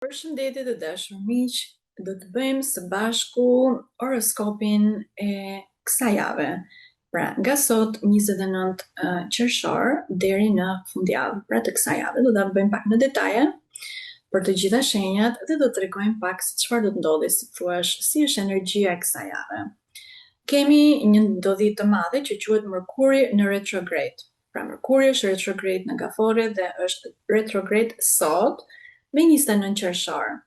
Përshëndetje të dashur miq, do të bëjmë së bashku horoskopin e kësaj jave. Pra, nga sot 29 qershor deri në fundjavë, pra të kësaj jave do ta bëjmë pak në detaje për të gjitha shenjat dhe do të tregojmë pak se çfarë do të ndodhi, si thuash, si është energjia e kësaj jave. Kemi një ndodhi të madhe që quhet Mërkuri në retrograde. Pra Mërkuri është retrograde në Gaforre dhe është retrograde sot me 29 qershor.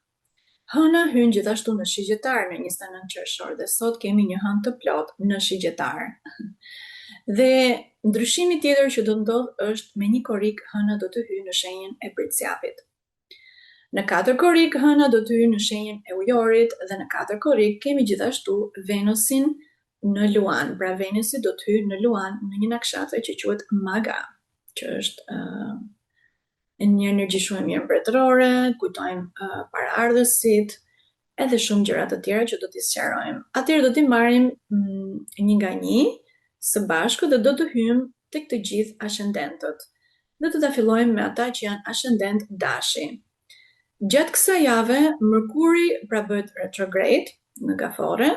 Hëna hyn gjithashtu në Shigjetar në 29 qershor dhe sot kemi një hënë të plotë në Shigjetar. Dhe ndryshimi tjetër që do të ndodhë është me një korrik hëna do të hyjë në shenjën e Bricjapit. Në 4 korrik hëna do të hyjë në shenjën e Ujorit dhe në 4 korrik kemi gjithashtu Venusin në Luan. Pra Venusi do të hyjë në Luan në një nakshatra që quhet Maga, që është uh, një energji shumë e mirë mbretërore, kujtojmë uh, paraardhësit, edhe shumë gjëra të tjera që do t'i sqarojmë. Atëherë do t'i marrim mm, një nga një së bashku dhe do të hyjmë tek të gjithë ascendentët. Dhe do ta fillojmë me ata që janë ascendent Dashi. Gjatë kësaj jave, Mërkuri pra bëhet retrograde në Gaforre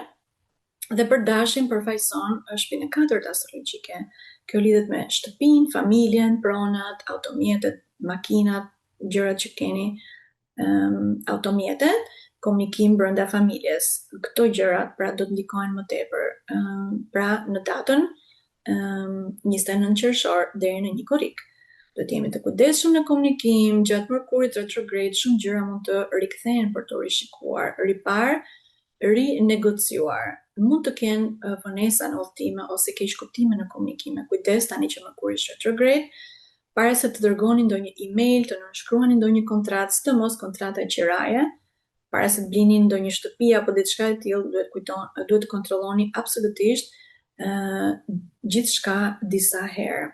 dhe për Dashin përfaqëson shtëpinë e katërt astrologjike. Kjo lidhet me shtëpinë, familjen, pronat, automjetet, makinat, gjërat që keni um, automjetet, komunikim brenda familjes. Këto gjërat pra do të ndikojnë më tepër, um, pra në datën um, 29 qershor deri në 1 korrik. Do të jemi të kujdesshëm në komunikim, gjatë Mërkurit retrograde shumë gjëra mund të rikthehen për të rishikuar, riparë, rinegociuar. Mund të kenë vonesa në udhëtime ose keqkuptime në komunikime. Kujdes tani që Mërkuri është retrograde, Para se të dërgoni ndonjë email, të nënshkruani ndonjë kontratë, sidomos kontrata qiraje, para se të blini ndonjë shtëpi apo diçka e tillë, duhet kujton, duhet të kontrolloni absolutisht ë gjithçka disa herë.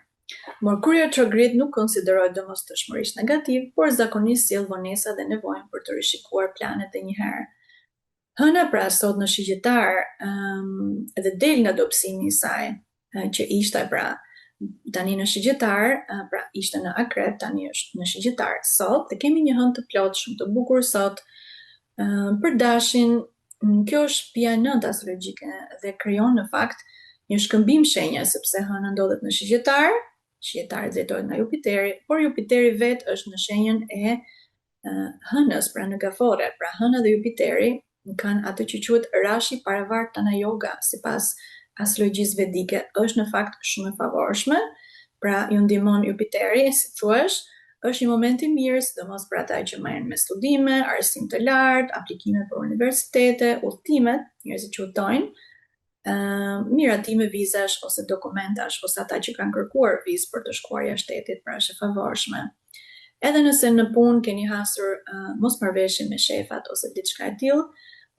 Mërkuri retrograde nuk konsiderohet domosdoshmërisht negativ, por zakonisht sjell vonesa dhe nevojën për të rishikuar planet edhe një herë. Hëna pra sot në Shigjetar um, dhe del nga dobësimi i saj, që ishte pra tani në Shigjetar, pra ishte në Akrep, tani është në Shigjetar sot dhe kemi një hënë të plotë shumë të bukur sot. Për Dashin, kjo është shtëpia e nëntë astrologjike dhe krijon në fakt një shkëmbim shenja sepse hëna ndodhet në Shigjetar, Shigjetari drejtohet nga Jupiteri, por Jupiteri vetë është në shenjën e Hënës, pra në Gaforre, pra Hëna dhe Jupiteri kanë atë që quhet Rashi Parivartana Yoga, sipas astrologjisë vedike, është në fakt shumë e favorshme, pra ju ndihmon Jupiteri, si thuash, është një moment i mirë, sidomos për ata që merren me studime, arsim të lartë, aplikime për universitete, udhëtimet, njerëzit që udhëtojnë, miratime vizash ose dokumentash ose ata që kanë kërkuar vizë për të shkuar jashtë shtetit, pra është e favorshme. Edhe nëse në punë keni hasur uh, mosmarrëveshje me shefat ose diçka e tillë,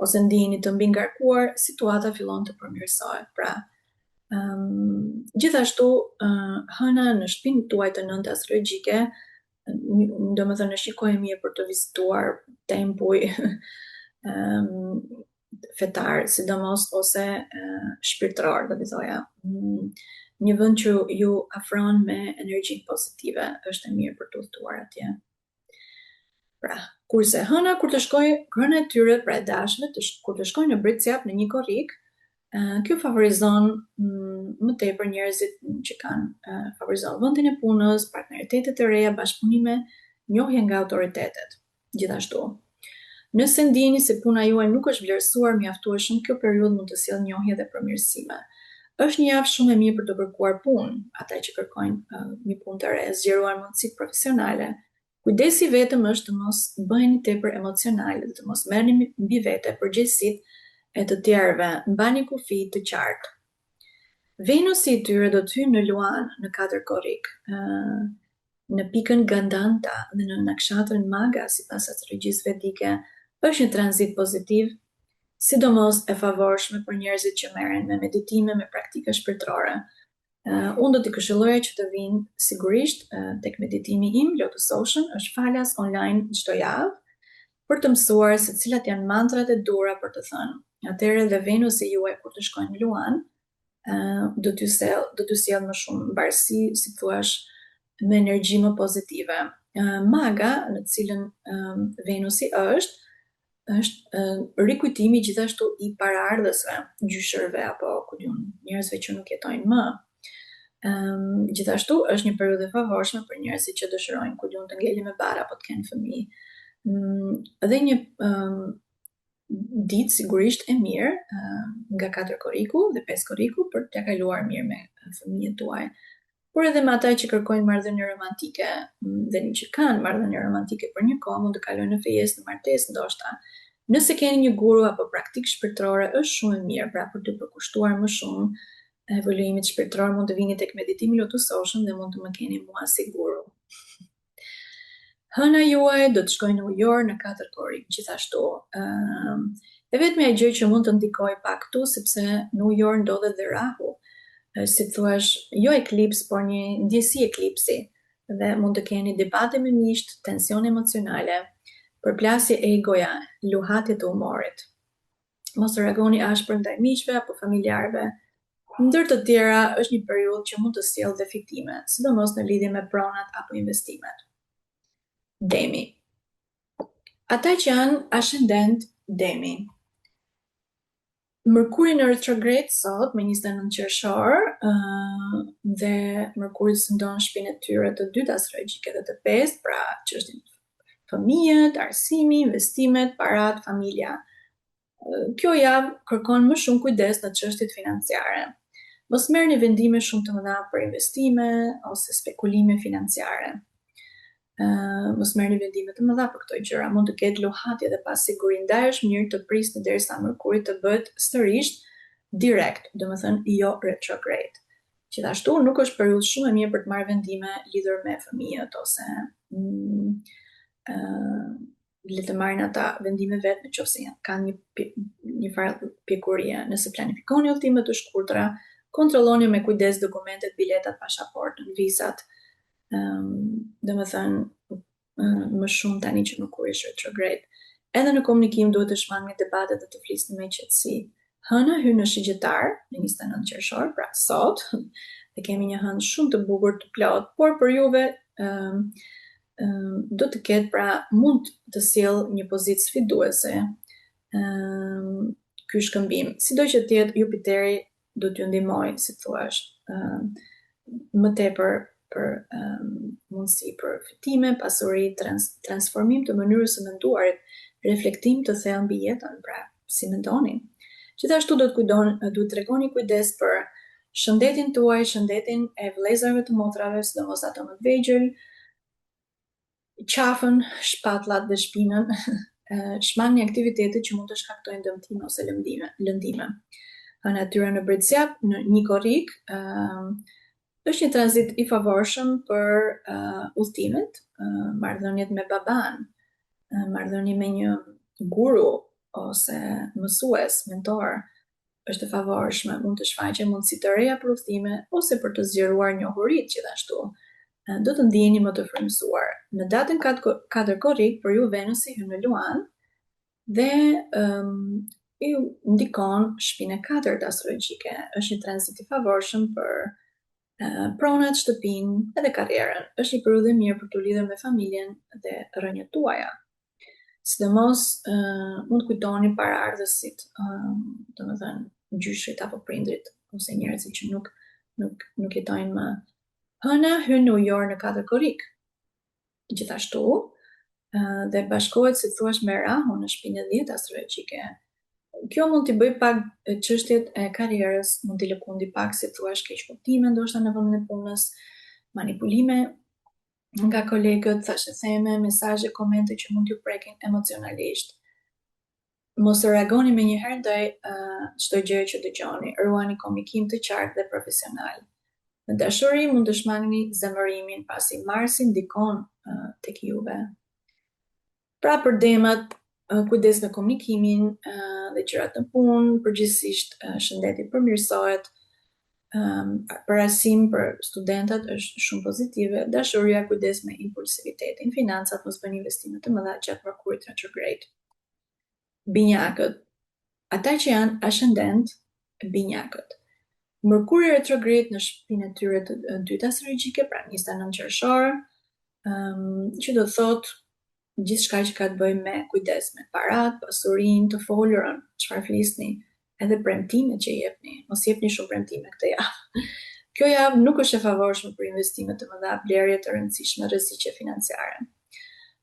ose ndiheni të mbingarkuar, situata fillon të përmirësohet. Pra, um, gjithashtu uh, hëna në shtëpinë tuaj të nëntë astrologjike, domethënë është një kohë e mirë për të vizituar tempuj um, fetar, sidomos ose shpirtëror, do t'i thoja. Mm, një vend që ju afron me energjinë pozitive, është e mirë për të udhëtuar atje. Pra, kurse hëna kur të shkojë, hëna e tyre, pra e dashve, të sh, kur të shkojë në Bricjap në një korrik, kjo favorizon mm, më tepër njerëzit që kanë favorizon vendin e punës, partneritete të reja, bashkëpunime, njohje nga autoritetet. Gjithashtu, nëse ndjeni se puna juaj nuk është vlerësuar mjaftueshëm, kjo periudhë mund të sjellë njohje dhe përmirësime. Është një javë shumë e mirë për të kërkuar punë, ata që kërkojnë uh, një punë të re, zgjeruar mundësitë profesionale. Kujdesi vetëm është të mos bëheni tepër emocional dhe të mos merrni mbi vete përgjegjësitë e të tjerëve. Mbani kufij të qartë. Venusi i tyre do të hyjë në Luan në 4 korrik. Uh, Në pikën Gandanta dhe në nakshatrën Maga sipas astrologjisë vedike është një tranzit pozitiv, sidomos e favorshme për njerëzit që merren me meditime, me praktika shpirtërore. Uh, unë do t'i këshilloja që të vinë sigurisht uh, tek meditimi im Lotus Ocean, është falas online çdo javë për të mësuar se cilat janë mantrat e duhura për të thënë. Atëherë dhe Venusi juaj kur të shkojë në Luan, do t'ju sjell do t'ju sjell më shumë mbarësi, si thuash, me energji më pozitive. Maga, në të cilën Venusi është, është rikujtimi gjithashtu i paraardhësve, gjyshërve apo ku di unë, njerëzve që nuk jetojnë më. Um, gjithashtu është një periudhë e favorshme për njerëzit që dëshirojnë ku di unë të ngelin me barrë apo të kenë fëmijë. Um, dhe një um, ditë sigurisht e mirë uh, nga 4 korriku dhe 5 korriku për t'ia kaluar mirë me fëmijët tuaj. Por edhe me ata që kërkojnë marrëdhënie romantike mm, dhe që kanë marrëdhënie romantike për një kohë, mund të kalojnë në fejesë, në martesë ndoshta. Nëse keni një guru apo praktikë shpirtërore, është shumë e mirë, pra për t'u përkushtuar më shumë evoluimit shpirtëror, mund të vini tek meditimi lotusoshëm dhe mund të më keni mua si guru. Hëna juaj do të shkojë në ujor në 4 korrik gjithashtu. Ëm e vetmja gjë që mund të ndikojë pak këtu sepse në ujor ndodhet dhe Rahu. Si të thuash, jo eklips, por një ndjesi eklipsi dhe mund të keni debate me miqtë, tensione emocionale, përplasje egoja, luhatje të humorit. Mos reagoni ashpër ndaj miqve apo familjarëve. Ndër të tjera, është një periudhë që mund të sjellë dhe fitime, sidomos në lidhje me pronat apo investimet. Demi. Ata që janë ascendent Demi. Mërkuri në retrograde sot, me 29 qershor, dhe Mërkuri sundon shtëpinë e tyre të dytë astrologjike dhe të pestë, pra çështjen fëmijët, arsimi, investimet, parat, familja. Kjo javë kërkon më shumë kujdes në çështjet financiare. Mos merrni vendime shumë të mëdha për investime ose spekulime financiare. Uh, mos merrni vendime të mëdha për këto gjëra. Mund të ketë luhatje dhe pasiguri, ndaj është mirë të prisni derisa Mërkuri të bëhet sërish direkt, domethënë jo retrograde. Gjithashtu nuk është periudhë shumë e mirë për të marrë vendime lidhur me fëmijët ose mm, uh, le të marrin ata vendime vetë në qoftë se janë kanë një një farë pjekurie. Nëse planifikoni udhëtime të shkurtra, kontrolloni me kujdes dokumentet, biletat, pasaportën, vizat, um, domethënë më shumë tani që Mërkuri është retrograde. Edhe në komunikim duhet të shmangni debatet dhe të flisni me qetësi. Hëna hyn në Shigjetar në 29 qershor, pra sot, dhe kemi një hënë shumë të bukur të plotë, por për juve um, um, do të ketë pra mund të sjellë një pozitë sfiduese um, ky shkëmbim. Sido që të jetë Jupiteri do t'ju ndihmojë, si thuash, më tepër për um, mundësi për fitime, pasuri, trans, transformim të mënyrës së menduarit, reflektim të thellë mbi jetën, pra si mendoni. Gjithashtu do të kujdon, duhet të tregoni kujdes për shëndetin tuaj, shëndetin e vëllezërve të motrave, sidomos ato më të vegjël, qafën, shpatullat dhe shpinën, shmangni aktivitetet që mund të shkaktojnë dëmtime ose lëndime. lëndime. Hëna e tyre në Bricjap, në një korrik, është një tranzit i favorshëm për uh, udhëtimet, uh, marrëdhëniet me baban, uh, marrëdhënie me një guru ose mësues, mentor, është e favorshme, mund të shfaqen mundësi të reja për udhëtime ose për të zgjeruar njohuritë gjithashtu. Do të ndiheni më të frymëzuar. Në datën 4 korrik për ju Venusi hyn në Luan dhe um, ju ndikon shtëpinë e katërt astrologjike. Është një tranzit i favorshëm për uh, pronat, shtëpinë edhe karrierën. Është një periudhë e mirë për t'u lidhur me familjen dhe rrënjët tuaja. Sidomos uh, mund të kujtoni paraardhësit, uh, domethënë gjyshërit apo prindrit ose njerëzit që nuk nuk nuk jetojnë më. Hëna hyn në ujor në 4 korrik. Gjithashtu, uh, dhe bashkohet si thuash me Rahun në shtëpinë e 10 astrologjike. Kjo mund t'i bëjë pak çështjet e karrierës, mund t'i lëkundi pak si thuash keqkuptime ndoshta në vendin e punës, manipulime nga kolegët, thashetheme, mesazhe, komente që mund t'ju prekin emocionalisht. Mos reagoni menjëherë ndaj çdo uh, gjëje që dëgjoni. Ruani komunikim të qartë dhe profesional. Në dashuri mund të shmangni zemërimin pasi Marsi ndikon uh, tek juve. Pra për demat, kujdes me komunikimin dhe gjërat në punë, përgjithsisht shëndeti përmirësohet, për arsim për studentët është shumë pozitive, dashuria kujdes me impulsivitetin, financat mos bëni investime të mëdha gjatë Mërkurit retrograde. Binjakët, ata që janë ascendent binjakët. Mërkuri retrograde në shtëpinë e tyre të dytë astrologjike, pra 29 qershor, Um, që do të thotë gjithçka që ka të bëjë me kujdes me parat, pasurinë, të folurën, çfarë flisni, edhe premtimet që jepni. Mos jepni shumë premtime këtë javë. Kjo javë nuk është e favorshme për investime të mëdha, blerje të rëndësishme, rreziqe financiare.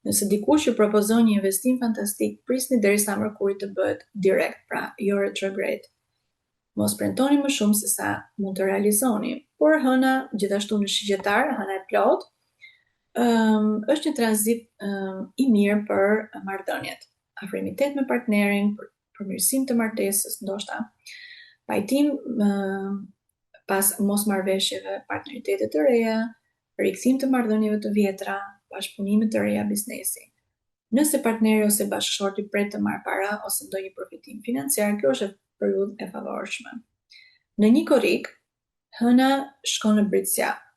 Nëse dikush ju propozon një investim fantastik, prisni derisa Mërkuri të bëhet direkt, pra jo retrograde. Mos premtoni më shumë se sa mund të realizoni. Por hëna, gjithashtu në Shigjetar, hëna e plotë, um, është një tranzit um, i mirë për marrëdhëniet. Afrimitet me partnerin, për përmirësim të martesës, ndoshta pajtim um, pas mosmarrëveshjeve, partneritete të reja, rikthim të marrëdhënieve të vjetra, bashkëpunime të reja biznesi. Nëse partneri ose bashkëshorti pret të marrë para ose ndonjë përfitim financiar, kjo është periudhë e favorshme. Në një korrik, hëna shkon në Bricjap.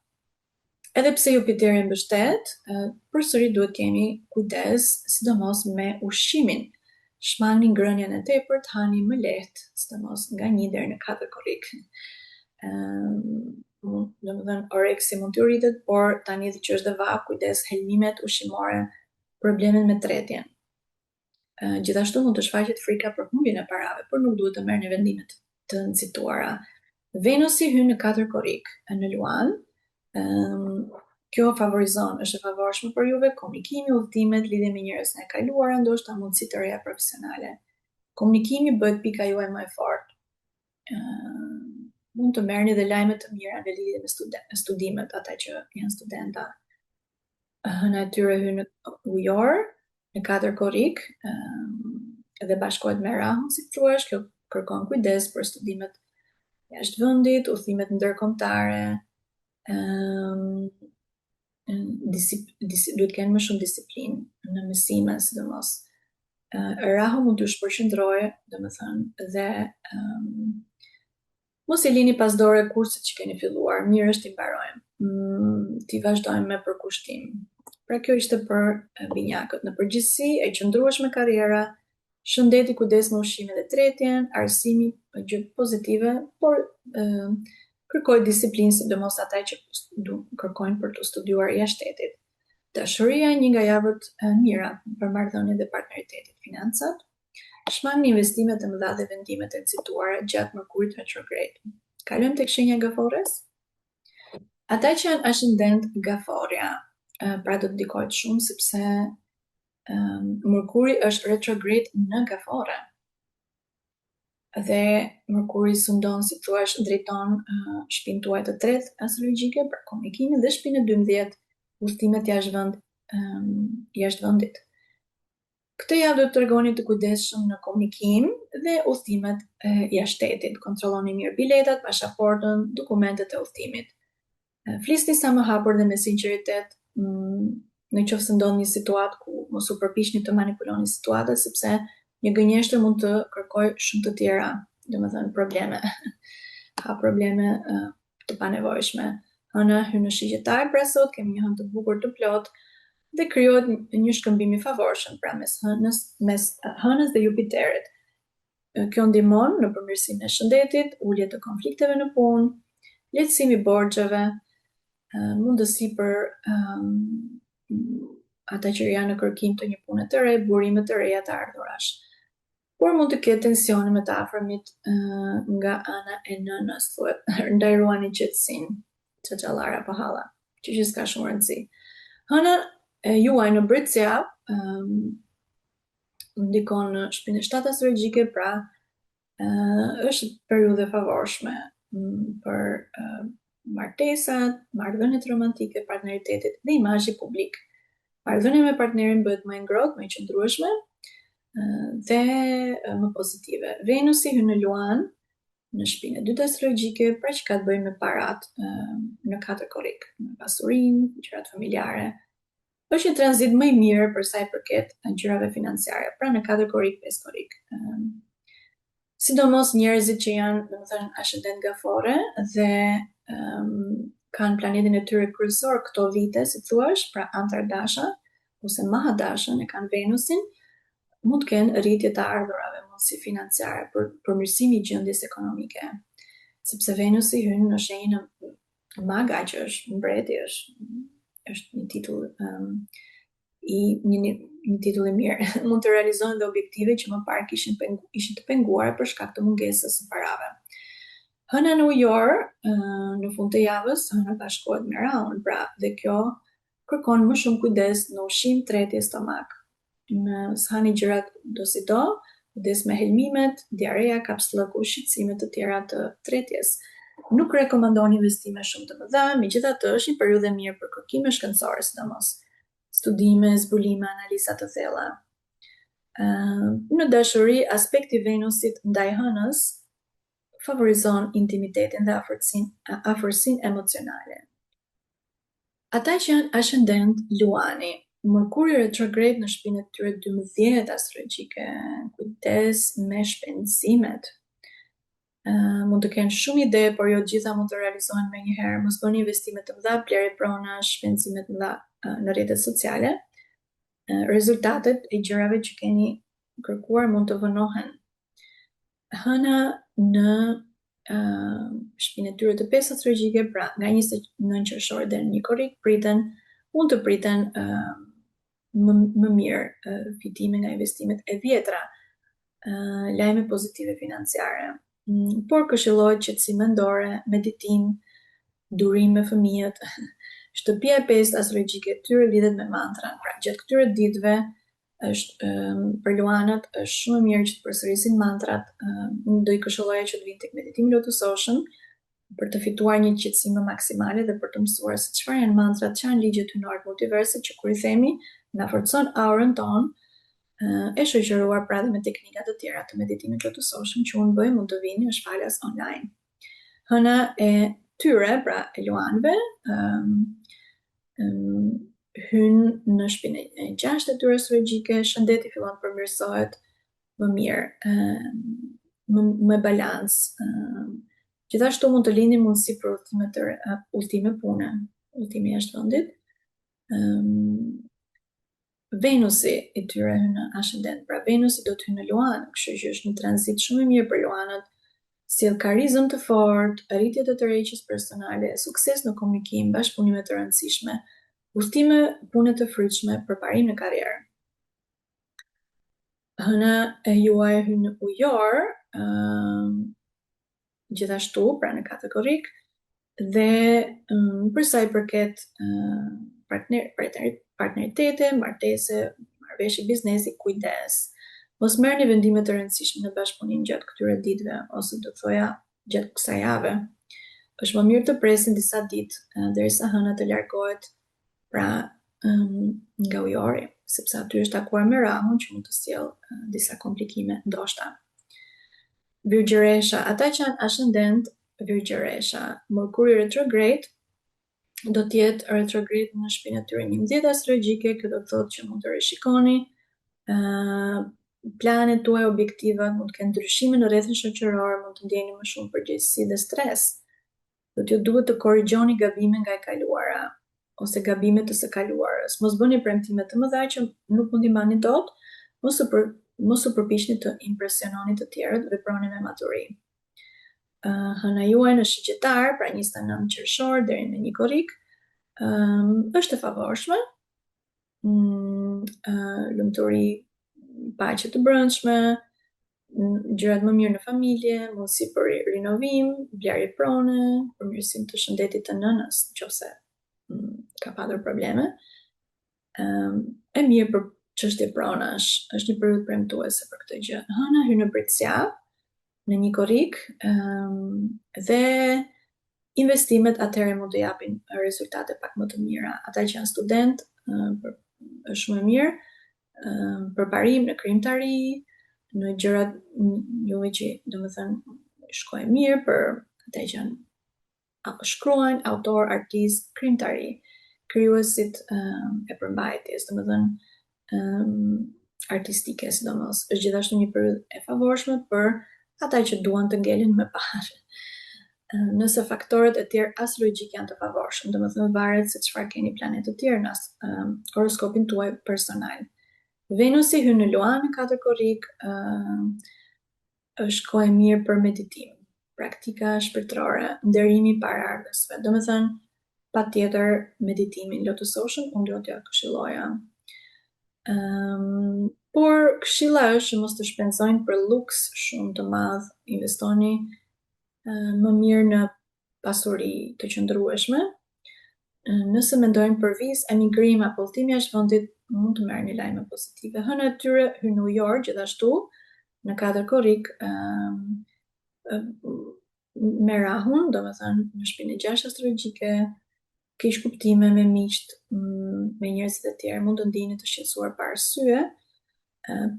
Edhe pse Jupiteri mbështet, përsëri duhet kemi kujdes, sidomos me ushqimin. Shmangni ngrënien e tepërt, hani më lehtë, sidomos nga 1 deri në 4 korrik. Ëm domethënë oreksi mund t'ju rritet, por tani edhe që është dhe vapë, kujdes helmimet ushqimore, problemet me tretjen. Gjithashtu mund të shfaqet frika për humbjen e parave, por nuk duhet të merrni vendime të nxituara. Venusi hyn në 4 korrik në Luan. Ëm kjo favorizon, është e favorshme për juve komunikimi, udhëtimet, lidhje me njerëz nga e kaluara, ndoshta mundësi të reja profesionale. Komunikimi bëhet pika juaj më e fortë. Ëm mund të merrni dhe lajme të mira në lidhje me studimet, ata që janë studenta. Hëna e tyre hyn në ujor, në 4 korrik, dhe bashkohet me Rahun, si thuash, kjo kërkon kujdes për studimet jashtë vendit, udhëtimet ndërkombëtare, ëm disip, dis, duhet të kenë më shumë disiplinë në mësime, sidomos. Rahu mund t'ju shpërqendrojë, domethënë, dhe um, Mos i lini pas dore kurset që keni filluar, mirë është t'i mbarojmë, mm, t'i vazhdojmë me përkushtim. Pra kjo ishte për binjakët. Në përgjithësi, e qëndrueshme karriera, shëndeti, kujdes me ushqimin dhe tretjen, arsimi, gjë pozitive, por ë kërkoj disiplinë, sidomos ata që kërkojnë për të studiuar jashtë shtetit. Dashuria një nga javët e mira për marrëdhëniet dhe partneritetit, financat, Shmangni investimet e mëdha dhe vendimet e nxituara gjatë Mërkurit retrograde. Kalojmë tek shenja e Gaforres. Ata që janë ascendent Gaforrja, pra do të ndikohet shumë sepse um, Mërkuri është retrograde në Gaforre. Dhe Mërkuri sundon, si thuash, drejton uh, shpinë tuaj të tretë astrologjike për komunikimin dhe shpinë e 12, udhëtimet jashtë vend, um, jashtë vendit. Këtë javë do të tregoheni të kujdesshëm në komunikim dhe udhëtimet jashtë shtetit. Kontrolloni mirë biletat, pasaportën, dokumentet e udhëtimit. Flisni sa më hapur dhe me sinqeritet mm, në qoftë se ndodh një situatë ku mos u përpiqni të manipuloni situatën sepse një gënjeshtër mund të kërkojë shumë të tjera, domethënë probleme. Ha probleme të panevojshme. Hëna hyn në Shigjetar, pra sot kemi një hënë të bukur të plotë dhe krijohet një shkëmbim i favorshëm, pra mes hënës, mes hënës dhe Jupiterit. Kjo ndihmon në përmirësimin e shëndetit, ulje të konflikteve në punë, lehtësim i borxheve, mundësi për um, ata që janë në kërkim të një pune të re, burime të reja të ardhurash. Por mund të ketë tensione me të afërmit nga ana e nënës, thuhet, ndaj ruani qetësinë, çaçallar apo halla, që që s'ka shumë rëndësi. Hëna e juaj në Bricjap um, ndikon në shpinë e 7 astrologjike, pra uh, është periudhë e favorshme mm, për uh, martesat, marrëdhëniet romantike, partneritetit dhe imazhi publik. Marrëdhënia me partnerin bëhet më e ngrohtë, më e qëndrueshme dhe më pozitive. Venusi hyn në Luan, në shpinë e dytë astrologjike, pra që ka të bëjë me parat në 4 korrik, me pasurinë, gjërat familjare. Është një tranzit më i mirë për sa i përket gjërave financiare, pra në 4 korrik, 5 korrik. Sidomos njerëzit që janë, domethënë, ascendent gaforre dhe um, kanë planetin e tyre kryesor këto vite, si thuash, pra Antardasha ose Mahadashën e kanë Venusin, mund të kenë rritje të ardhurave, mundësi financiare për përmirësim i gjendjes ekonomike, sepse Venusi hyn në shenjën e Maga që është mbreti, është Është një titull um, i një, një, një titull i mirë. Mund të realizohen dhe objektive që më parë kishin pengu, ishin të penguara për shkak të mungesës së parave. Hëna në ujor, në fund të javës, hëna bashkohet me Rahun, pra dhe kjo kërkon më shumë kujdes në ushqim, tretje, stomak. Mos hani gjërat dosido, kujdes me helmimet, diarreja, kapsllëku, shqetësime të tjera të tretjes. Nuk rekomandon investime shumë të mëdha, megjithatë është një periudhë e mirë për kërkime shkencore sidomos. Studime, zbulime, analiza të thella. Në dashuri, aspekti i Venusit ndaj Hënës favorizon intimitetin dhe afërsinë, afërsinë emocionale. Ata që janë ascendent Luani, Mërkuri retrograde në shtëpinë e tyre 12 astrologjike, kujdes me shpenzimet. Uh, mund të kenë shumë ide, por jo të gjitha mund të realizohen menjëherë. Mos bëni investime të mëdha, blerje pronash, shpenzime të mëdha uh, në rrjetet sociale. Uh, rezultatet e gjërave që keni kërkuar mund të vonohen. Hëna në uh, shtëpinë e tyre të pestë astrologjike, pra nga 29 qershor deri në 1 korrik priten mund të priten uh, më, më mirë uh, fitime nga investimet e vjetra, uh, lajme pozitive financiare. Mm, por këshillohet qetësi mendore, meditim, durim me fëmijët. Shtëpia e pestë astrologjike e tyre lidhet me mantran. Pra, gjatë këtyre ditëve është për luanët është shumë e mirë që të përsërisin mantrat. Unë do i këshilloja që të vinë tek meditimi lotusoshëm për të fituar një qetësi më maksimale dhe për të mësuar se çfarë janë mantrat, çfarë janë ligjet hyjnore të multiversit që kur i themi na forcon aurën tonë e shoqëruar pra dhe me teknika të tjera të meditimit lotusoshëm që unë bëj mund të vini është falas online. Hëna e tyre, pra e luanëve, um, um, hyn në shpinë e gjashtë të tyre astrologjike, shëndeti fillon të përmirësohet më mirë, më me balans. Gjithashtu mund të lindin mundësi për udhëtime të udhëtime pune, udhëtime jashtë vendit. Venusi i tyre hyn në ascendent, pra Venusi do të hyjë në Luan, kështu që është një tranzit shumë i mirë për Luanët. Sjell karizëm të fortë, rritje të tërheqjes personale, sukses në komunikim, bashkëpunime të rëndësishme, udhëtime pune të frytshme, përparim në karrierë. Hëna e juaj hyn në ujor, ëm gjithashtu, pra në 4 korrik, dhe um, për sa i përket uh, partner, partner, partneritete, martese, marrëveshje biznesi, kujdes. Mos merrni vendime të rëndësishme në bashkëpunim gjatë këtyre ditëve ose do thoja gjatë kësaj jave. Është më mirë të presin disa ditë derisa hëna të largohet pra um, nga ujori, sepse aty është takuar me Rahun që mund të sjellë uh, disa komplikime ndoshta. Virgjëresha, ata që janë ascendent Virgjëresha, Mërkuri retrograde do të jetë retrograde në shtëpinë e tyre 11 astrologjike, kjo do të thotë që mund të rishikoni uh, planet tuaja, objektivat, mund të kenë ndryshime në rrethin shoqëror, mund të ndjeni më shumë përgjegjësi dhe stres. Do t'ju duhet të korrigjoni gabime nga e kaluara ose gabime të së kaluarës. Mos bëni premtime të mëdha që nuk mund t'i mbani dot, mos u për, mos u përpiqni të impresiononi të tjerët, veproni me maturi. Uh, hëna juaj në Shigjetar, pra 29 qershor deri në 1 korrik, um, është e favorshme. Mm, uh, lumturi, paqe të brendshme, gjërat më mirë në familje, mundësi për rinovim, blerje prone, përmirësim të shëndetit të nënës, nëse mm, ka patur probleme. Ëm e mirë për çështje pronash, është një periudhë premtuese për këtë gjë. Hëna hyn në Bricjap në një korrik, ëm dhe investimet atëherë mund të japin rezultate pak më të mira. Ata që janë student, për, është shumë e mirë, përparim në krijimtari, në gjërat juve që domethënë shkojnë mirë për ata që janë apo shkruajnë, autor, artist, krijimtari, krijuesit um, e përmbajtjes, domethënë um, artistike sidomos. Është gjithashtu një periudhë e favorshme për ata që duan të ngelen me pare. Nëse faktorët e tjerë astrologjik janë të favorshëm, domethënë varet se çfarë keni planetë të tjerë në um, horoskopin tuaj personal. Venusi hyn në Luan në 4 korrik, um, është kohë e mirë për meditim, praktika shpirtërore, nderimi i paraardhësve. Domethënë, Patjetër meditimin lotësoshëm unë do t'ja këshilloja. Um, por këshilla është që mos të shpenzojnë për luks shumë të madh, investoni uh, më mirë në pasuri të qëndrueshme. Nëse mendojnë për vizë, emigrim apo udhëtim jashtë vendit, mund të merrni lajme pozitive. Hëna e tyre hyn në ujor gjithashtu në 4 korrik um, me Rahun, domethënë në shpinë e 6 astrologjike, keqkuptime me miqtë, mm, me njerëzit e tjerë, mund të ndiheni të shqetësuar pa arsye,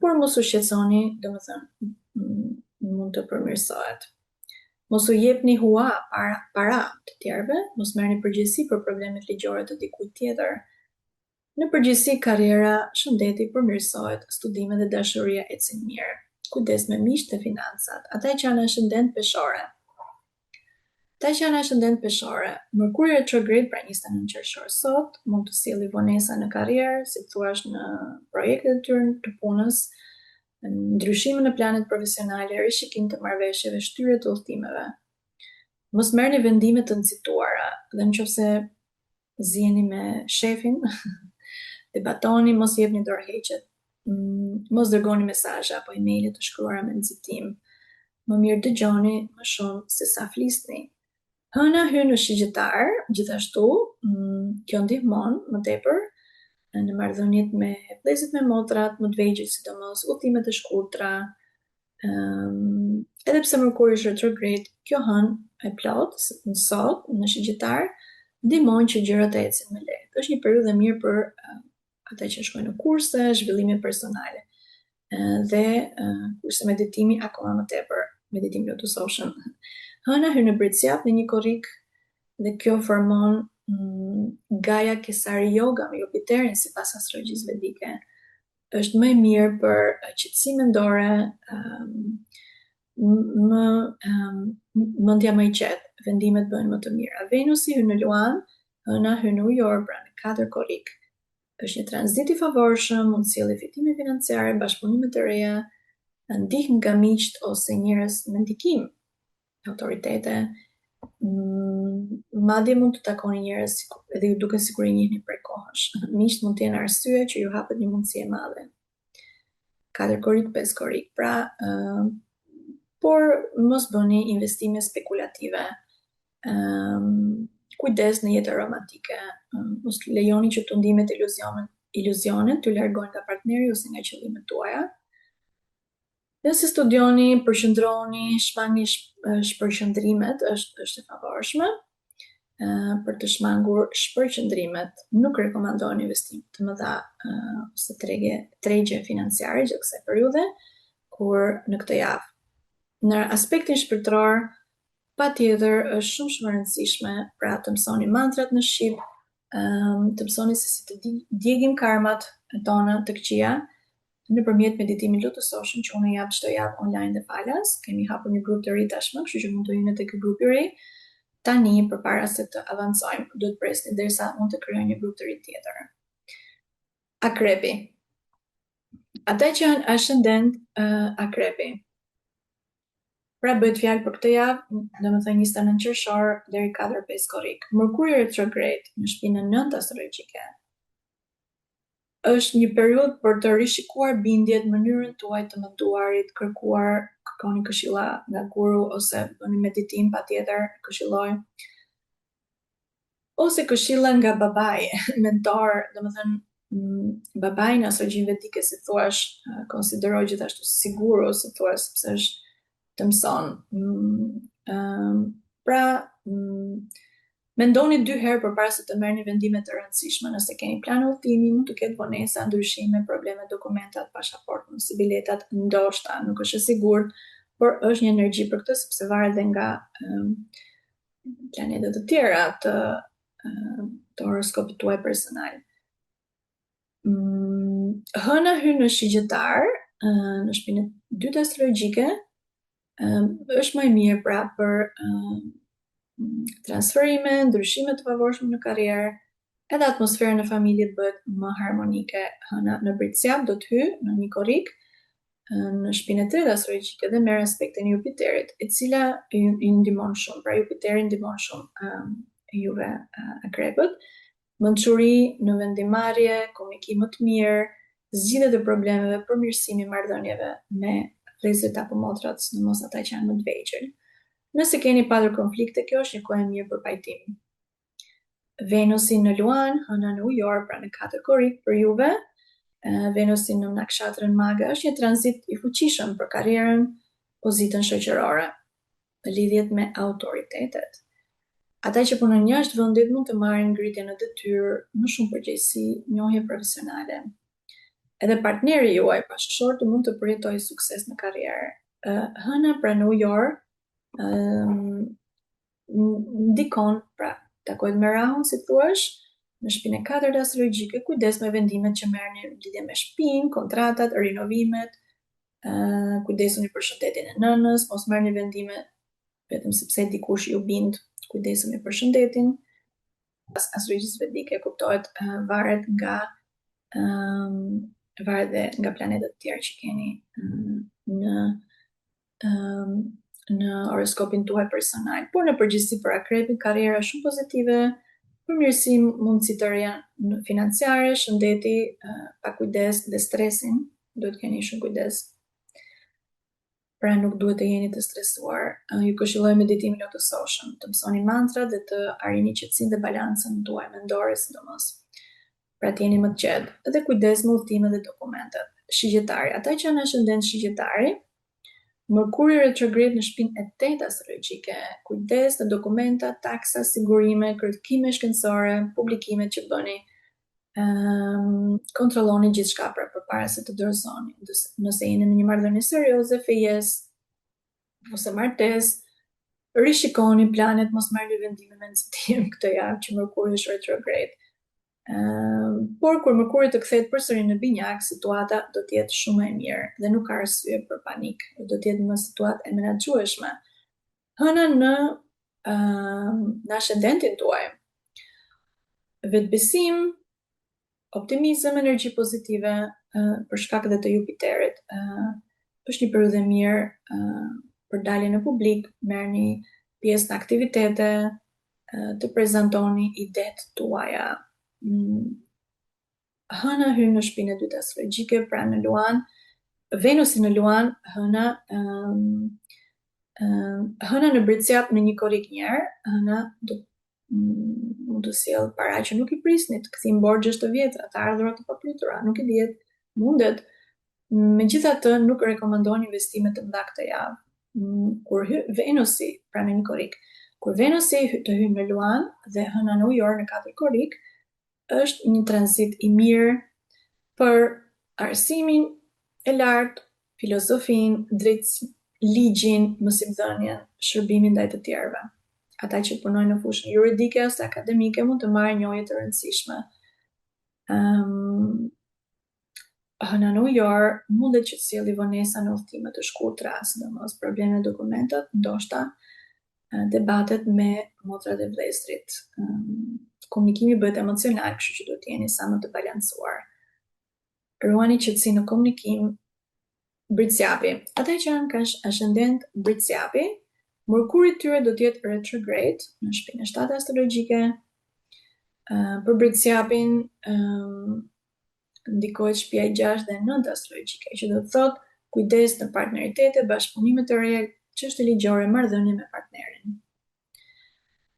por mos u shqetësoni, domethënë mm, mund të përmirësohet. Mos u jepni hua para, para të tjerëve, mos merrni përgjegjësi për problemet ligjore të dikujt tjetër. Në përgjithësi karriera, shëndeti përmirësohet, studimet dhe dashuria ecin mirë. Kujdes me miqtë dhe financat. Ata që janë ascendent peshore. Ata që janë ascendent peshore, Mërkuri retrograde pra 29 qershor sot, mund të sjelli vonesa në karrierë, si thuash në projektet e tyre të punës, ndryshime në planet profesionale, rishikim të marrëveshjeve, shtyrje të udhëtimeve. Mos merrni vendime të nxituara dhe nëse ziheni me shefin, debatoni, mos jepni dorëheqje, mm, mos dërgoni mesazhe apo emaile të shkruara me nxitim. Më mirë dëgjoni më shumë se sa flisni. Hëna hyn në Shigjetar, gjithashtu, mm, kjo ndihmon më tepër në marrëdhëniet me vëllezërit me motrat, më të vegjël, sidomos udhëtimet e shkurtra, Um, edhe pse Mërkuri është retrograde, kjo hënë e plotë në sot, në Shigjetar, ndihmon që gjërat të ecin më lehtë. Është një periudhë e mirë për uh, ata që shkojnë në kurse, zhvillime personale uh, dhe uh, kurse meditimi akoma më tepër, meditim lotësoshëm. Hëna hyn në Bricjap në një korrik dhe kjo formon mm, Gaja Kesari Yoga me Jupiterin sipas astrologjisë vedike. Është më e mirë për qetësi mendore, më mendja më e qetë, vendimet bëhen më të mira. Venusi hyn në Luan, Hëna hyn në Ujor, pra në 4 korrik. Është një tranzit i favorshëm, mund të sjellë fitime financiare, bashkëpunime të reja, ndihmë nga miqtë ose njerëz me ndikim autoritete, mm, madje mund të takoni njerëz edhe ju duket sikur i njihni prej kohësh. Miqtë mund të jenë arsye që ju hapet një mundësi e madhe. 4 korrik, 5 korrik. Pra, uh, por mos bëni investime spekulative. Um, kujdes në jetën romantike. Um, mos lejoni që tundimet iluzionet, iluzionet t'ju largojnë nga partneri ose nga qëllimet tuaja. Nëse studioni, përqendroni, shmangni shpërqendrimet, është është e favorshme. Për të shmangur shpërqendrimet, nuk rekomandohen investime të mëdha ose trege tregje financiare gjatë kësaj periudhe, kur në këtë javë. Në aspektin shpirtëror, patjetër është shumë shumë e rëndësishme, pra të mësoni mantrat në shqip, të mësoni se si të djegim karmat tona të këqija, nëpërmjet meditimit lotësoshëm që unë jap çdo javë online dhe falas. Kemi hapur një grup të ri tashmë, kështu që mund të hyni tek ky grup i ri. Tani përpara se të avancojmë, duhet presni derisa unë të krijoj një grup të ri tjetër. Akrepi. Ata që janë ascendent uh, akrepi. Pra bëhet fjalë për këtë javë, domethënë 29 qershor deri 4-5 korrik. Mërkuri retrograde në shpinë e 9 astrologjike Është një periudhë për të rishikuar bindjet, mënyrën tuaj të menduarit, kërkuar, kërkoni këshilla nga guru ose bëni meditim patjetër, këshilloj. Ose këshilla nga babai, mentor, domethënë mm, babai në astrologjinë vedike si thuash, konsiderohet gjithashtu si guru, si thuash, sepse është të mëson. Mm, um, pra, mm, Mendoni dy herë përpara se të merrni vendime të rëndësishme. Nëse keni plane udhëtimi, mund të ketë vonesa, ndryshime, probleme dokumentat, pasaportën ose biletat, ndoshta, nuk është e sigurt, por është një energji për këtë sepse varet dhe nga um, planete të tjera të um, të horoskopit tuaj personal. Mm, hëna hyn në Shigjetar, në shpinë e dytë astrologjike, është më e mirë pra për transferime, ndryshime të favorshme në karrierë, edhe atmosfera në familje bëhet më harmonike. Hëna në Bricjap do të hyjë në një korrik në shpinë e tretë astrologjike dhe merr aspektin e Jupiterit, e cila i, i ndihmon shumë. Pra Jupiteri ndihmon shumë um, juve akrepët. Mençuri në vendimmarrje, komunikim më të mirë, zgjidhje të problemeve, përmirësim i marrëdhënieve me vëllezërit apo motrat, sidomos ata që janë më të vegjël. Nëse keni patur konflikte, kjo është një kohë e mirë për pajtim. Venusi në Luan, Hëna në Ujor, pra në 4 korrik për juve, Venusi në Nakshatrën Maga është një tranzit i fuqishëm për karrierën, pozitën shoqërore, lidhjet me autoritetet. Ata që punojnë jashtë vendit mund të marrin ngritje në detyrë, më shumë përgjegjësi, njohje profesionale. Edhe partneri juaj, bashkëshorti mund të përjetojë sukses në karrierë. Hëna pra në Ujor, ndikon, pra, takohet me Rahun, si thuash, në shtëpinë e katërt astrologjike, kujdes me vendimet që merrni në lidhje me shtëpinë, kontratat, rinovimet, uh, kujdesuni për shëndetin e nënës, mos merrni vendime vetëm sepse dikush ju bind, kujdesuni për shëndetin. Astrologjisë vedike kuptohet uh, varet nga um, varet dhe nga planetet të tjerë që keni um, në um, në horoskopin tuaj personal, por në përgjithësi për akrepin karriera shumë pozitive, përmirësim mundësi të reja financiare, shëndeti, uh, pak kujdes dhe stresin, duhet të keni shumë kujdes. Pra nuk duhet të jeni të stresuar. Ju këshilloj meditimin e lotososhëm, të mësoni mantrat dhe të arrini qetësinë dhe balancën tuaj mendore sidomos. Pra të jeni më të qetë dhe kujdes me udhëtimet dhe dokumentet. Shigjetari, ata që janë ascendent shigjetari, Mërkuri retrograde në shtëpinë e tetë astrologjike. Kujdes në dokumenta, taksa, sigurime, kërkime shkencore, publikimet që bëni. Um, kontrolloni gjithçka pra përpara se të dorëzoni. Nëse jeni në një marrëdhënie serioze, fejesë ose martesë, rishikoni planet, mos merrni vendime me nxitim këtë javë që Mërkuri është retrograde. Ehm, por kur Mërkuri të kthehet përsëri në Binjak, situata do të jetë shumë më e mirë dhe nuk ka arsye për panik, do të jetë më situatë e menaxhueshme. Hëna në ehm, në ascendentin tuaj. Vetëbesim, optimizëm, energji pozitive, për shkak edhe të Jupiterit. Është një periudhë e mirë për dalje në publik, merrni pjesë në aktivitete, të prezantoni idetë tuaja. Mm, Hëna hyn në shtëpinë e dytë astrologjike, pra në Luan, Venusi në Luan, Hëna um, um, Hëna në Bricjap në një korrik një herë, Hëna do mm, mund të sjellë para që nuk i prisnit, kthim borxhesh të vjetra, të ardhura të papritura, nuk i dihet, mundet. Megjithatë, nuk rekomandon investime të mëdha këtë javë. Mm, kur hy Venusi, pra në një korrik, kur Venusi të hyjë në Luan dhe Hëna në Ujor në 4 korrik, është një tranzit i mirë për arsimin e lartë, filozofinë, drejtësinë, ligjin, mësimdhënien, shërbimin ndaj të tjerëve. Ata që punojnë në fushën juridike ose akademike mund të marrin njohje të rëndësishme. Um, Hëna në Ujor mundet që të sjelli vonesa në udhëtime të shkurtra, sidomos probleme me dokumentat, ndoshta debatet me motrat e vëllezërit. Komunikimi bëhet emocional, kështu që duhet të jeni sa më të balancuar. Ruani qetësinë në komunikim. Bricjapi. Ata që janë kanë ascendent Bricjapi, Mërkuri i tyre do të jetë retrograde në shtëpinë e 7 astrologjike. Për Bricjapin, ndikohet shtëpia e 6 dhe 9 astrologjike, që do të thotë kujdes në partneritete, bashkëpunime të reja, çështje ligjore, marrëdhënie me partnerin.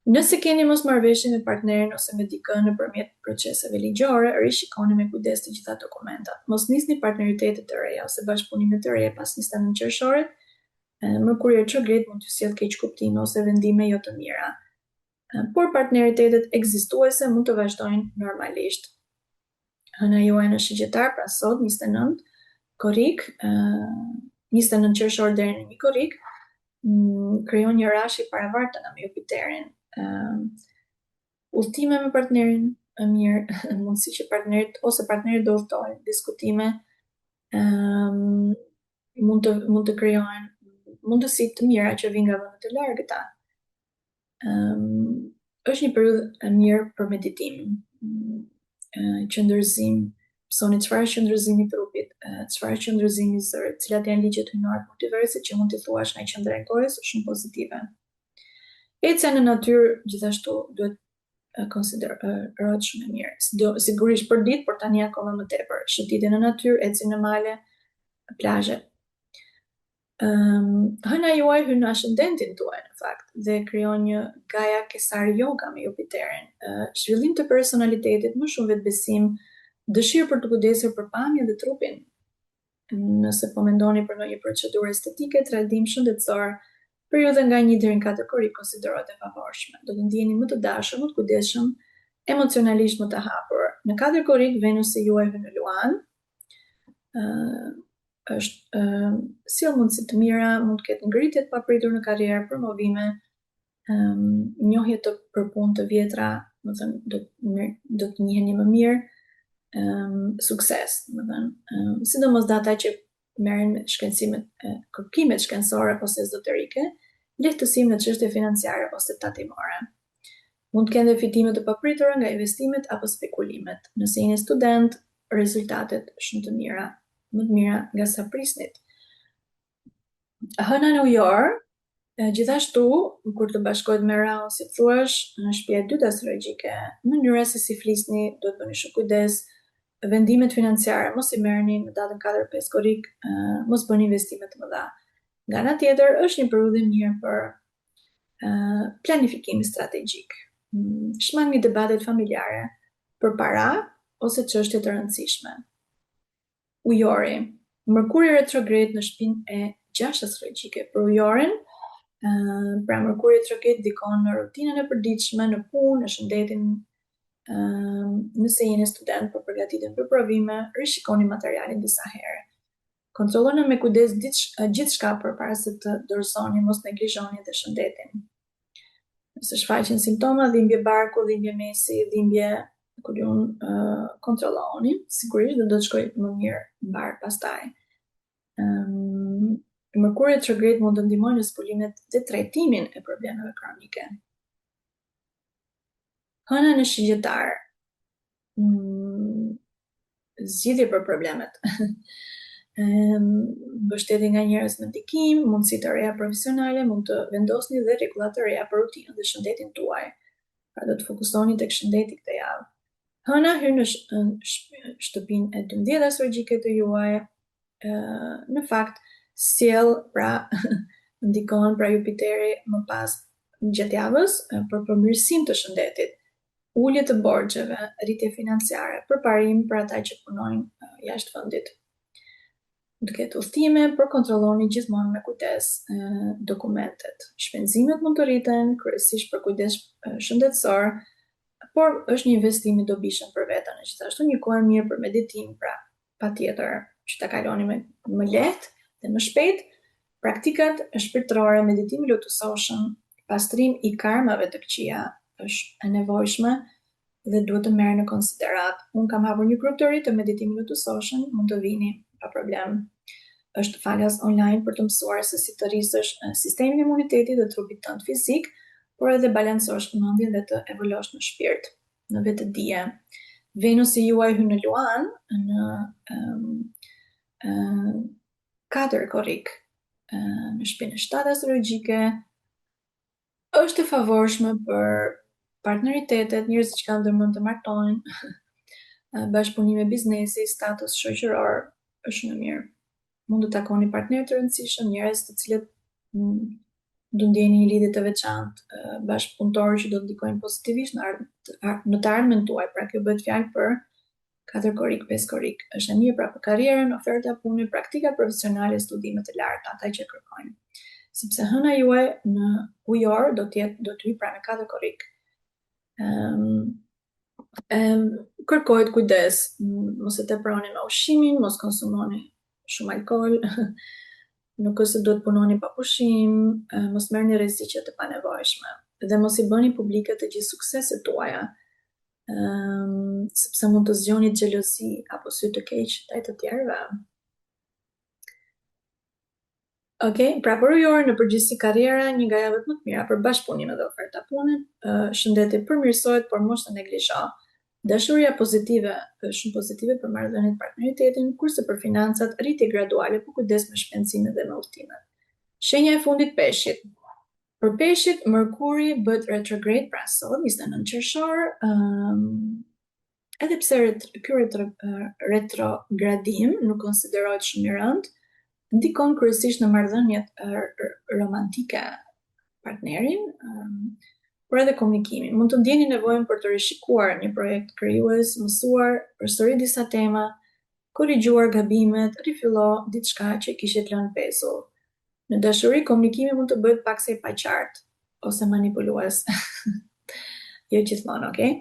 Nëse keni mosmarrëveshje me partnerin ose me dikë nëpërmjet proceseve ligjore, rishikoni me kujdes të gjitha dokumentat. Mos nisni partneritete të reja ose bashkëpunime të reja pas 29 qershorit. Mërkuri retrograde mund t'ju sjellë keqkuptime ose vendime jo të mira. Por partneritetet ekzistuese mund të vazhdojnë normalisht. Hëna juaj në Shigjetar, pra sot 29 korrik, 29 qershor deri në 1 korrik, mm, krijon një rashi paravartana me Jupiterin. Udhëtime me partnerin e mirë, mundësi që partnerit ose partneri do udhëtojë, diskutime, um, mund të mund të krijohen mundësi të mira që vijnë nga vende të largëta. Um, është një periudhë e mirë për meditim, qendërzim, mësoni çfarë është qendërzimi i trupit, çfarë është qendërzimi i zërit, cilat janë ligjet hyjnore të multiversit që mund t'i thuash nga qendra e gojës, shumë pozitive. Ecja në natyrë gjithashtu duhet Konsiderohet shumë e mirë. Do, sigurisht për ditë, por tani akoma më tepër. Shëtitje në natyrë, ecje në male, plazhe. Um, hëna juaj hyn në ascendentin tuaj në fakt dhe krijon një Gaja Kesari Yoga me Jupiterin. Uh, zhvillim të personalitetit, më shumë vetbesim, dëshirë për t'u kujdesur për pamjen dhe trupin. Nëse po mendoni për ndonjë procedurë estetike, trajtim shëndetësor, periudha nga 1 deri në 4 korrik konsiderohet e favorshme. Do të ndiheni më të dashur, më të kujdesshëm, emocionalisht më të hapur. Në 4 korrik Venusi juaj hyn në Luan. Uh, është uh, sjell mundësi të mira, mund të ketë ngritje të papritur në karrierë, promovime, um, njohje të për punë të vjetra, domethënë do të mirë, do të njiheni më mirë, um, sukses, domethënë, um, sidomos dhe ata që merren me shkencimet, kërkimet shkencore ose ezoterike, lehtësim në çështje financiare ose tatimore. Mund të kenë dhe fitime të papritura nga investimet apo spekulimet. Nëse jeni student, rezultatet shumë të mira, më të mira nga sa prisnit. Hëna në ujor, gjithashtu, kur të bashkohet me Rahun, si thuash, në shtëpia e dytë astrologjike, mënyra se si flisni, duhet bëni shumë kujdes, vendimet financiare mos i merrni në datën 4-5 korrik, mos bëni investime të mëdha. Nga ana tjetër, është një periudhë e mirë për planifikim strategjik. Mm, shmangni debatet familjare për para ose çështje të rëndësishme. Ujori. Mërkuri retrograd në shtëpinë e gjashtë astrologjike. Për ujorin, pra Mërkuri retrograd ndikon në rutinën e përditshme, në punë, në shëndetin, nëse jeni student për përgatitjen për provime, rishikoni materialin disa herë. Kontrolloni me kujdes gjithçka përpara se të dorëzoni, mos neglizhoni dhe shëndetin. Nëse shfaqen simptoma, dhimbje barku, dhimbje mesi, dhimbje, ku di unë, uh, kontrollohuni, sigurisht dhe do të shkojë më mirë mbarë pastaj. Um, Mërkuri retrograd mund të ndihmojë në zbulimet dhe trajtimin e problemeve kronike. Hëna në shigjetar. Mm, zgjidhje për problemet. Mbështetje nga njerëz me ndikim, mundësi të reja profesionale, mund të vendosni dhe rregulla të reja për rutinën dhe shëndetin tuaj. Pra do të fokusoni tek shëndeti këtë javë. Hëna hyn në shtëpinë e 12 astrologjike të juaj, në fakt sjell pra ndikon pra Jupiteri më pas gjatë javës për përmirësim të shëndetit ulje të borxheve, rritje financiare, përparim për ata që punojnë jashtë vendit. Mund të ketë udhëtime, por kontrolloni gjithmonë me kujdes dokumentet. Shpenzimet mund të rriten, kryesisht për kujdes shëndetësor, por është një investim i dobishëm për veten, gjithashtu një kohë e mirë për meditim, pra patjetër që ta kaloni më, më lehtë dhe më shpejt. Praktikat shpirtërore, meditimi i lutësoshëm, pastrim i karmave të këqija është e nevojshme dhe duhet të merren në konsideratë. Unë kam hapur një grup të ri të meditimit lutësoshëm, mund të vini pa problem. Është falas online për të mësuar se si të rrisësh sistemin e imunitetit dhe trupit tënd fizik, por edhe balancosh mendjen dhe të evoluosh në shpirt. në vetëdije. Venusi juaj hyn në Luan në um, um, 4 korrik në shtëpinë e 7 astrologjike. Është e favorshme për partneritetet, njerëzit që kanë ndërmend të martohen, bashkëpunime biznesi, status shoqëror, është shumë e mirë. Mund të takoni partnerë të rëndësishëm, njerëz të cilët mm, do ndjeni një lidhje të veçantë, bashkëpunëtorë që do të ndikojnë pozitivisht në ardh në të ardhmen tuaj. Pra kjo bëhet fjalë për 4 korrik, 5 korrik. Është e mirë pra për karrierën, oferta pune, praktika profesionale, studime të larta, ata që kërkojnë. Sepse hëna juaj në ujor do të jetë do të hyjë pra në 4 korrik. Ëm um, um, kërkohet kujdes, mos e teproni me ushqimin, mos konsumoni shumë alkool, nuk është se duhet punoni pa pushim, mos merrni rreziqe të panevojshme dhe mos i bëni publike të gjithë sukseset tuaja, um, sepse mund të zgjoni xhelozi apo sy të keq ndaj të tjerëve. Ok, pra për ujorin në përgjithësi karriera një nga javët më të mira për bashkëpunime dhe oferta pune, shëndeti përmirësohet, por mos e neglizho. Dashuria pozitive është shumë pozitive për marrëdhëniet partneritetin, kurse për financat rritje graduale, por kujdes me shpenzimet dhe me udhëtimet. Shenja e fundit peshqit. Për peshqit, Mërkuri bëhet retrograde pra sot, 29 qershor, edhe pse ky retrogradim nuk konsiderohet shumë i rëndë, ndikon kryesisht në marrëdhëniet romantike, partnerin, por edhe komunikimin. Mund të ndjeni nevojën për të rishikuar një projekt krijues, mësuar përsëri disa tema, korrigjuar gabimet, rifillo diçka që kishit lënë pezull. Në dashuri, komunikimi mund të bëhet pak sa i paqartë ose manipulues. Jo gjithmonë, okay?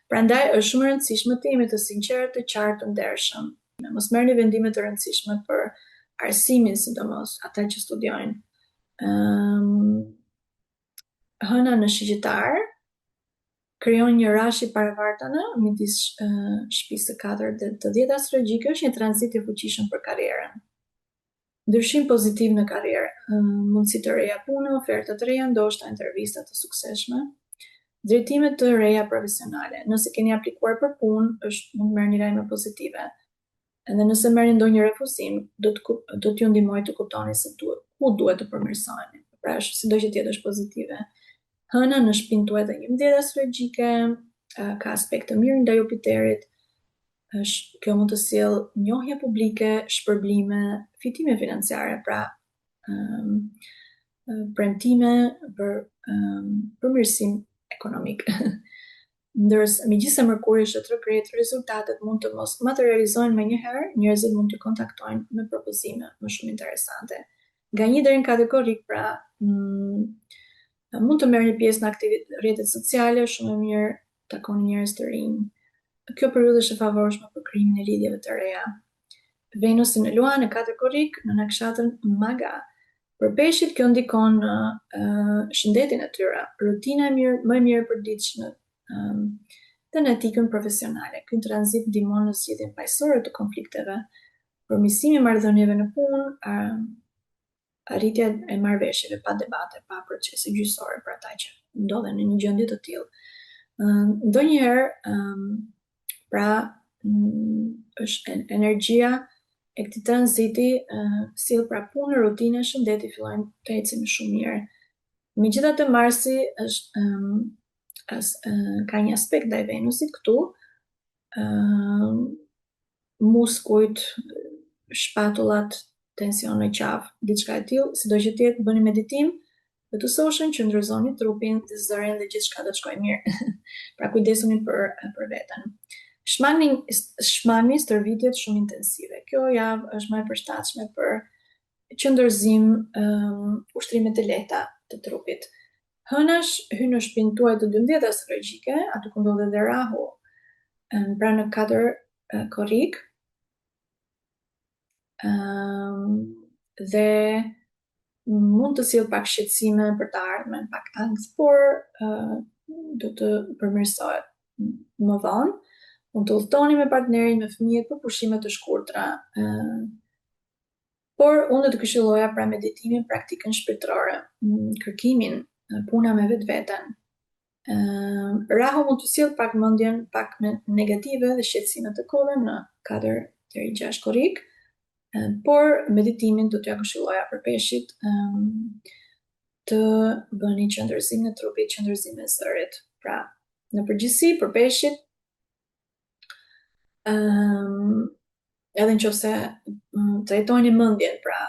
Prandaj është shumë e rëndësishme të jemi të sinqertë, të qartë, të ndershëm. Mos merrni vendime të rëndësishme për arsimin, sidomos ata që studiojnë. Hëna në Shigjetar krijon një rashi paravartana midis shtëpisë së 4 dhe të 10 astrologjike, është një tranzit i fuqishëm për karrierën. Ndryshim pozitiv në karrierë, mundësi të reja pune, oferta të reja, ndoshta intervista të suksesshme, drejtime të reja profesionale. Nëse keni aplikuar për punë, është mund të merrni lajme pozitive. Edhe nëse merrni ndonjë refuzim, do t'ju ndihmoj të kuptoni se ku duhet të përmirësoheni. Pra është sido që të jetë është pozitive. Hëna në shtëpinë tuaj të 11 astrologjike, ka aspekt të mirë ndaj Jupiterit. Është kjo mund të sjellë njohje publike, shpërblime, fitime financiare, pra premtime për përmirësim ekonomik. Ndërsa megjithëse Mërkuri është retrograde, rezultatet mund të mos materializohen më njëherë, njerëzit mund t'ju kontaktojnë me propozime më shumë interesante. Nga 1 deri në 4 korrik, pra, mund të merrni pjesë në rrjetet sociale, shumë e mirë, takoni njerëz të rinj. Kjo periudhë është e favorshme për krijimin e lidhjeve të reja. Venusi në Luan në 4 korrik në nakshatrën Maga. Për peshqit kjo ndikon në shëndetin e tyre, rutina e mirë, më e mirë e përditshme, dhe në etikën profesionale. Ky tranzit ndihmon në zgjidhjen paqësore të konflikteve, përmirësimin e marrëdhënieve në punë, arritja e marrëveshjeve pa debate, pa procese gjyqësore për ata që ndodhen në një gjendje të tillë. Ndonjëherë, pra, është energjia e këtij tranziti sjell pra punë, rutinë, shëndeti fillojnë të ecin shumë mirë. Megjithatë Marsi është ka një aspekt ndaj Venusit këtu, muskujt, shpatullat, tension në qafë, diçka e tillë, sido që të jetë, bëni meditim, Lotus Ocean, qendërzoni trupin dhe zërin dhe gjithçka do të shkojë mirë. Pra kujdesuni për veten. Shmangni stërvitjet shumë intensive. Kjo javë është më e përshtatshme për qendërzim, ushtrime të lehta të trupit. Hëna hyn në shtëpinë tuaj të 12 astrologjike, aty ku ndodhet dhe Rahu, pra në 4 korrik. Dhe mund të sjell pak shqetësime për të ardhmen, pak ankth, por do të përmirësohet më vonë. Mund të udhtoni me partnerin, me fëmijët për pushime të shkurtra. Por unë do të këshilloja pra meditimin, praktikën shpirtërore, kërkimin, puna me vetveten. Rahu mund të sjell pak mendjen pak me negative dhe shqetësime të kollë në 4 deri 6 korrik, por meditimin do t'ja këshilloja për peshqit, të bëni qendërzimin e trupit, qendërzimin e zërit. Pra, në përgjithësi për peshqit, edhe nëse trajtoni mendjen, pra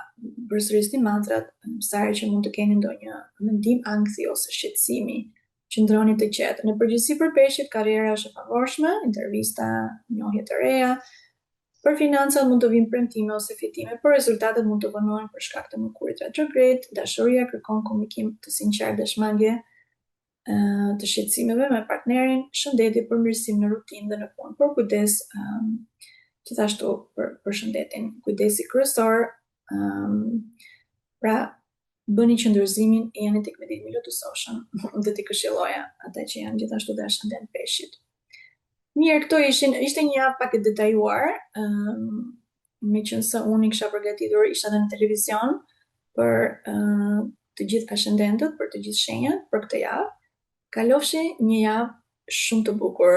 përsërisni mantrat, sa herë që mund të keni ndonjë mendim ankthi ose shqetësimi, qëndroni të qetë. Në përgjithësi për peshqit, karriera është e favorshme, intervista, njohje të reja. Për financat mund të vinë premtime ose fitime, por rezultatet mund të vonohen për shkak të Mërkurit retrograde. Dashuria kërkon komunikim të sinqertë dhe shmangie të shqetësimeve me partnerin, shëndeti, përmirësim në rutinë dhe në punë. Por kujdes gjithashtu për shëndetin. Kujdesi kryesor, pra bëni qendërzimin, jeni tek meditimi Lotus Ocean, do t'i këshilloja ata që janë gjithashtu dhe ascendent peshqit. Mirë, këto ishin, ishte një javë pak e detajuar, meqenëse unë i kisha përgatitur, isha edhe në televizion për të gjithë ascendentët, për të gjithë shenjat për këtë javë. Kalofshi një javë shumë të bukur.